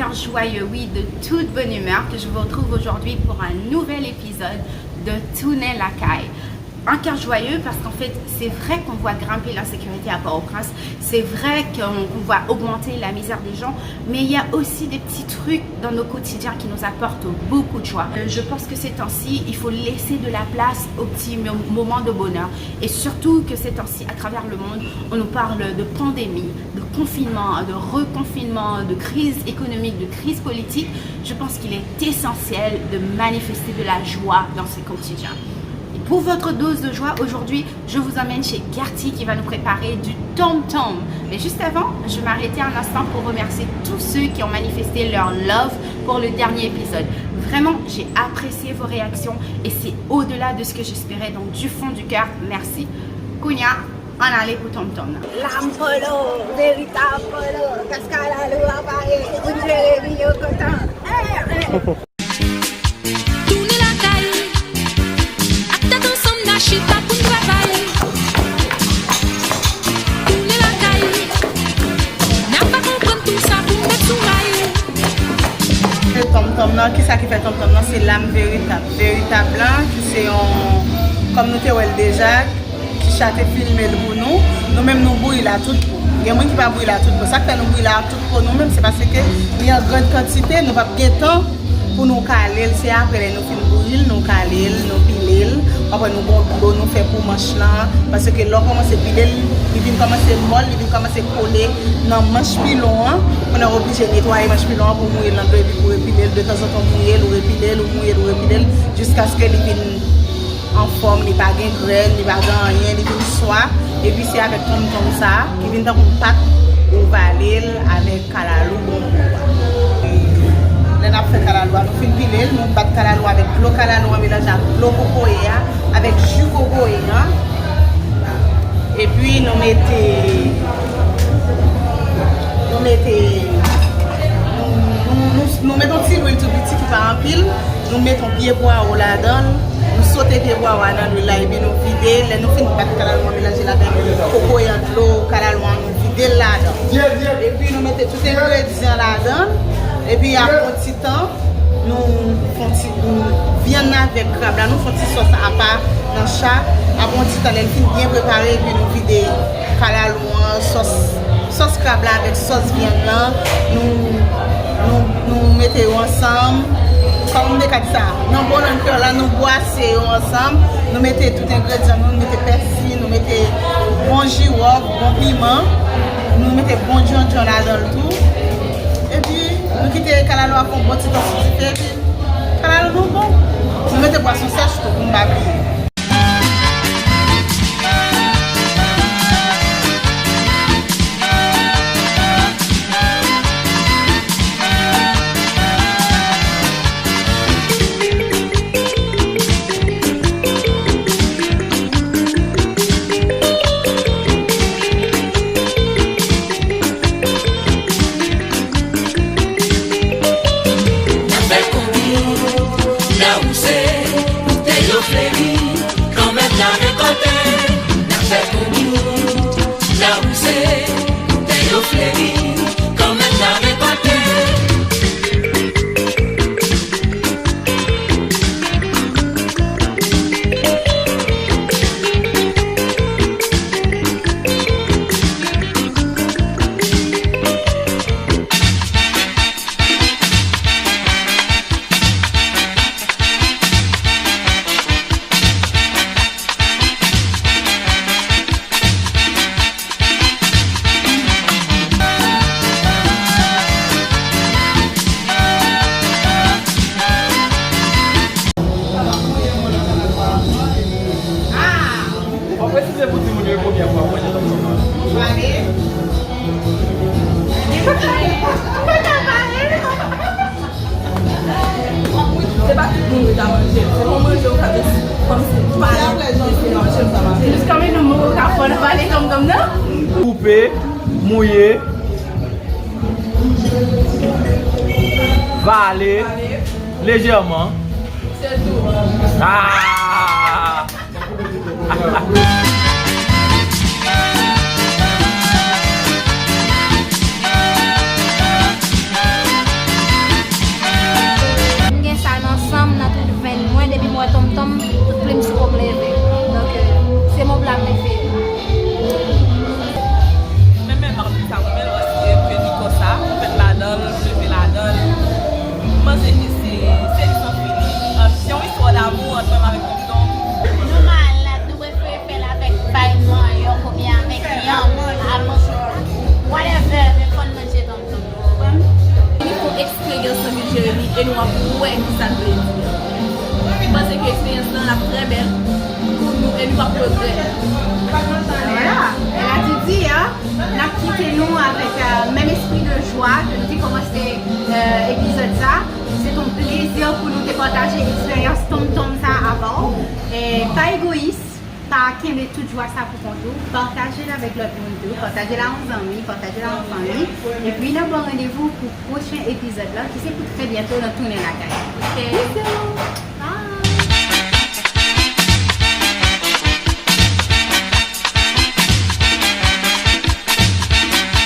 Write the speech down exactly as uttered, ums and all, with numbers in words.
Cœur joyeux, oui, de toute bonne humeur que je vous retrouve aujourd'hui pour un nouvel épisode de Tounen Lakay. Un cœur joyeux parce qu'en fait, c'est vrai qu'on voit grimper l'insécurité à Port-au-Prince, c'est vrai qu'on qu'on voit augmenter la misère des gens, mais il y a aussi des petits trucs dans nos quotidiens qui nous apportent beaucoup de joie. Euh, je pense que ces temps-ci, il faut laisser de la place aux petits mo- moments de bonheur. Et surtout que ces temps-ci, à travers le monde, on nous parle de pandémie, de confinement, de reconfinement, de crise économique, de crise politique. Je pense qu'il est essentiel de manifester de la joie dans ces quotidiens. Et pour votre dose de joie, aujourd'hui, je vous emmène chez Gertie qui va nous préparer du tom tom. Mais juste avant, je m'arrêtais un instant pour remercier tous ceux qui ont manifesté leur love pour le dernier épisode. Vraiment, j'ai apprécié vos réactions et c'est au-delà de ce que j'espérais. Donc, du fond du cœur, merci. Kounye a, ann ale pou tom tom nan. Lam Polo, veritab Polo, kalalou a pare, pou n jere ri yo kontan. Tounen lakay, ak tèt ansanm n a chita pou n travay. Tounen lakay, n ap pa konprann tou sa pou n met sou may. Se tom tom nan, kisa ki fè tom tom nan? Se lam veritab. Veritab la, ki se yon, kòm nou te wè l deja, ki chate filme l pou nou. Nou menm nou bouyi l a tout po. Gen moun ki pa bouyi l a tout po. Sa k fè nou bouyi l a tout po nou menm, se paske li an grann kantite, nou p ap gen tan pou nou kale l. Se apre lè nou fin bouyi l, nou kale l, nou pile l. Apre nou gon dlo nou fè pou manch lan. Paske lè w kòmanse pile l, li vin kòmanse mòl, li vin kòmanse kole nan manch pilon an. Kounye a w oblije netwaye manch pilon an pou w mouye l nan dlo epi pou w repile l. Detanzantan w mouye l, ou repile l, ou mouye l, ou repile l, jiskaske li vin anfòm, li pa gen grenn, li pa gen anyen, li vin swa. Epi se avèk tonmtonm sa a, ki vin tankou pat, ou vale l avèk kalalou bonbon an. Lè n ap fè kalalou a, nou fin pile l, nou bat kalalou avèk dlo kalalou an melanje ak dlo kokoye a, avèk ji kokoye an. Epi nou mete, nou mete, nou, nou, nou, nou mete yon ti lwil tou piti ki pa anpil. Nou mete yon pye pwawo ladan l, nou sote pye pwawo a nan lwil la, epi nou vide l. Lè nou fin bat kalalou an melanje l avèk kokoye an, dlo kalalou an, nou vide l ladan. Epi nou mete tout engredyan ladan l, epi apre yon ti tan, nou fè yon ti, nou, vyann nan avèk krab la, nou fè yon ti sòs apa nan cha. Apre yon ti tan, lè l fin byen prepare, epi nou vide kalalou an, sòs, sòs krab la avèk sòs vyann nan, nou, nou, nou mete yo ansanm. Kòman m te ka di sa? Nan bon lang kreyòl la, nou bwase yo ansanm. Nou mete tout engredyan nou, nou mete pèsi, nou mete bon jiwòf, bon piman. Nou mete bon djondjon ladan l tou. Epi, nou kite kalalou a fè yon bon ti tan sou dife, epi kalalou nou bon. Nou mete pwason sèch tou pou n pa bliye. N ap fè konbit, lawouse, pou tè yo fleri, kanmèt la rekòte. N ap fè konbit, lawouse, pou tè yo fleri, kanmèt la rekòte. Ou presize pou timoun yo e premye fwa w manje tonton an? Pale. Se pa tout moun ki ka manje l. Se pou manje ou ka vin kòmsi pale, manje l, sa manje l. Jiskamennen moun ou ka fè nan pale tonton nan. Koupe, mouye, vale, lejèman. Se tou. Ah! Pou ansanm avèk tonton. Nou malad, nou prefere fè l avèk pay manyon oubyen avèk yanm, avan, whatever, men fò n manje tonton. Konprann? Li fè eksperyans nan vil Jeremi e nou ap wè ki sa l vle di. M panse ke eksperyans lan ap trè bèl pou nou e nou p ap regrèt. Voilà, elle a tout dit, hein. N ap kite nou avèk euh, menm espri de jwa ke nou te kòmanse euh, epizòd sa. Se yon plezi pou nou te pataje eksperyans tonton sa avè w. E pa egoyis, pa kenbe tout jwa sa pou kont ou. Pataje l avèk lòt moun tou. Pataje l a yon zanmi, pataje l a yon fanmi. Epi n ap ba w randevou pou pwochen epizòd la, ki se pou trè byento nan Tounen Lakay. Ok. Bisous!